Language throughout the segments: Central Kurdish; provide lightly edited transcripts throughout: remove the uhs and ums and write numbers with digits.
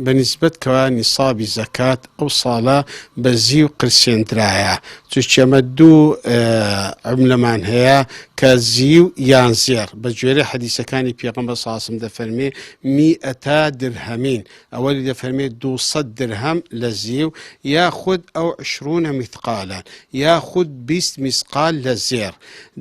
بە نیسبەت کەوا نیسابی زەکات ئەو ساڵە بە زیو قرسێندرایە چونکی ئەمە دوو عوملەمان هەیە کە زیو یان زێڕ بە گوێرەی حەدیسەکانی پێغەمبەر صلی الله علیه و سلم دەفەرمێ میئەتا درهەمین ئەوەلی دەفەرمێ 200 درهەم لە زیو یاخود ئەو عشرونە مثقالا یاخود 20 مثقال لە زێڕ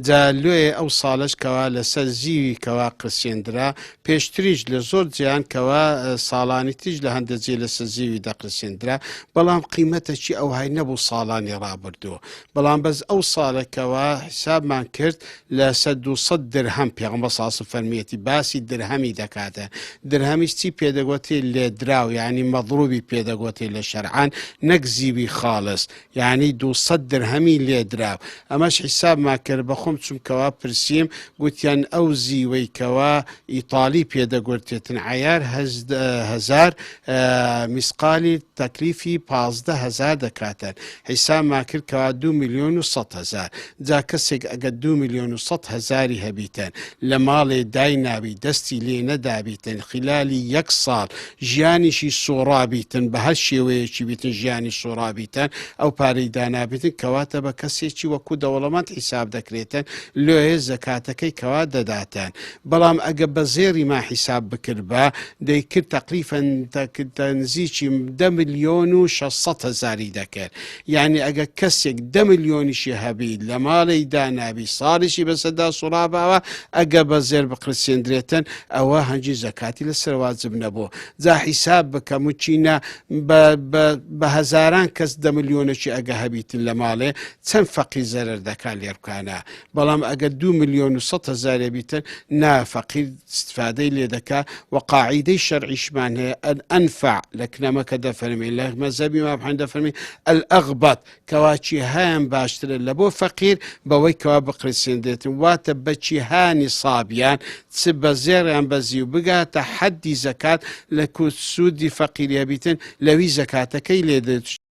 جا لۆیە ئەو ساڵەش کەوا لەسەر زیوی کەوا قرسێندرا پێشتریش لە زۆر جێیان کەوا ساڵانی تریش لە هەندە جێ لەسەر زیوی دەقرسێندرا بەڵام قیمەتەکی ئەوهای نەبوو ساڵانی ڕابردوو بەڵام بەس ئەو ساڵە کەوا حسابمان کرد لەسەر 200 درهەم پێغەمبەر صلی الله فەرمیەتی باسی درهەمی دەکاتە درهەمیش چی پێدەگوتێ لێدراو یعنی مەضروبی پێدەگوتێ لە شەرعان نەک زیوی خاڵس یانی 200 درهەمی لێدرا ئەمەش حیسابمان کرد بەخۆم چوم کەوا پرسیم گوتیان ئەو زیوەی کەوا ئیتالی پێدەگورتێتن عیار هەزار میسقالی تەکلیفی 15 هەزار دەکاتن حیسابمان کرد کەوا 2 میلیۆن و 100 هەزار جا کەسێک ئەگە 2 میلیۆن و 100 هەزاری هەبیتن لە ماڵێ داینابی دەستی لێ نەدابیتن خلالی یەک ساڵ ژیانیشی سۆڕابیتن بە هەر شێوەیەکی بیتن ژیانی سۆڕابیتن ئەو پارەی دانابیتن کەواتە بە کەسێکی وەکو دەوڵەمەند حیساب دەکرێتن لۆیە زەکاتەکەی کەوا دەداتن بەڵام ئەگە بە زێڕی ما حیساب بکردبا دەیکرد تەقریفەن نزیکی دە ملیۆن و 600 هەزاری دەکرد یعنی ئەگە کەسێک دە ملیۆنیشی هەبی لە ماڵی دانابی ساڵیشی بەسەدا سوڕاباوە ئەگە بە زێر بقرسێندرێتن ئەوە هەنگی زەکاتی لەسەر واجب نەبوو جا حیساب بکە مچینە بە هەزاران کەس دە ملیۆنێکی ئەگە هەبیتن لە ماڵێ چەند فەقیر زەرەر دەکات لێرکانە بەڵام ئەگە دو ملیۆن و سە هەزارێ بیتن نا فەقیر استفادەی لێ دەکا و قاعیدەی شەرعیشمان هەیە ئەنفع لە کنەمەکە دەفەرمێ لە مەزەبی مابحان دەفەرمی الأغبط کەوا چیهایان باشترە لە بۆ فەقیر بەوەی کەوا بقرسێندرێتن واتە بە چیها نیسابیان چ بە زێڕ یان بە زیو بگاتە حەدی زەکات لە کو سوودی فەقیری هەبیتن لەوی زەکاتەکەی لێ دێت.